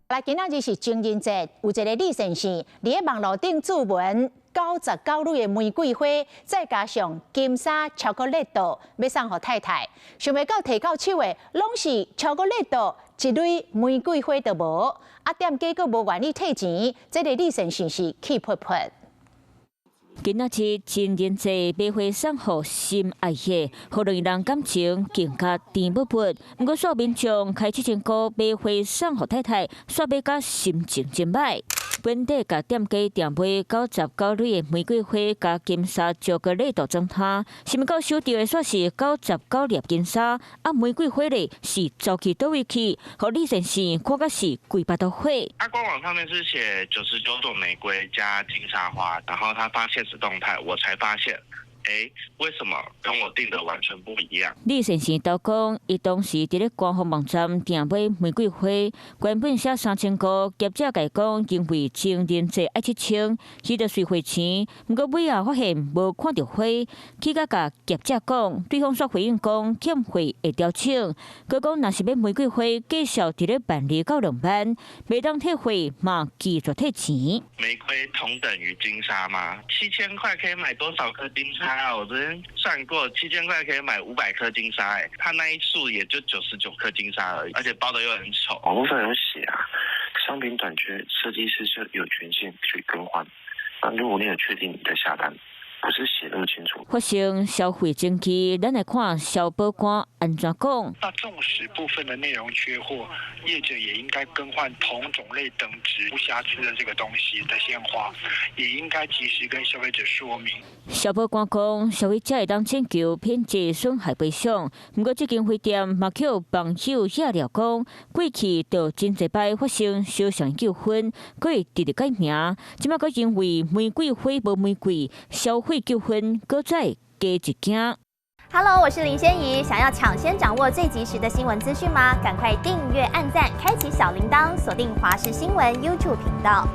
來，今仔日是情人節，有一个李先生佇咧網路頂注文99蕊的玫瑰花，再加上金沙巧克力豆，欲送予太太。想袂到提到手的，攏是巧克力豆，一蕊玫瑰花都無。啊，店家閣無願意退錢，這个李先生是氣噗噗。今仔日情人節，買花送予心愛的，予兩个人感情更加甜蜜蜜。毋過，煞民眾開7000箍買花送予太太，煞買甲心情真䆀。本底共店家訂買99蕊的玫瑰花，佮金沙巧克力豆裝攤，想袂到收著的煞是99粒金沙，啊玫瑰花咧是走去佗位去，予李先生看甲是規腹都火。他官網上面是寫99朵玫瑰加金沙花，然後他發限時動態，我才發現，欸，為什麼跟我訂的完全不一樣？李先生都講，伊當時佇咧官方網站訂買玫瑰花，原本寫3000箍，業者共伊講，因為情人節愛7000，伊就隨匯錢。毋過尾後發現無看著花，去共業者講，對方煞回應講欠貨會調整。閣講若是欲玫瑰花，價數佇咧12,000到2萬，袂當退貨嘛拒絕退錢。玫瑰同等於金沙嗎？7000塊可以買多少顆金沙？我昨天算過，7000塊可以買500顆金沙，欸，他那一束也就99顆金沙而已，而且包得又很醜。網路上有寫啊，商品短缺，設計師是有權限去更換。那如果你有確定你的下單，不是寫那麼清楚。發生消費爭議，咱來看消保官按怎講。那縱使部分的內容缺貨，業者也應該更換同種類等值無瑕疵的這個東西的鮮花，也應該及時跟消費者說明。消保官講，消費者會當請求品質損害賠償。毋過，這間花店嘛予網友惹料講，過去就真濟擺發生相像糾紛，閣會直直改名。這擺閣因為玫瑰花無玫瑰，消費糾紛閣再加一驚。 Hello，我是林仙怡。想要搶先掌握最及時的新聞資訊嗎？趕快訂閱、按讚、開啟小鈴鐺，鎖定華視新聞 YouTube 頻道。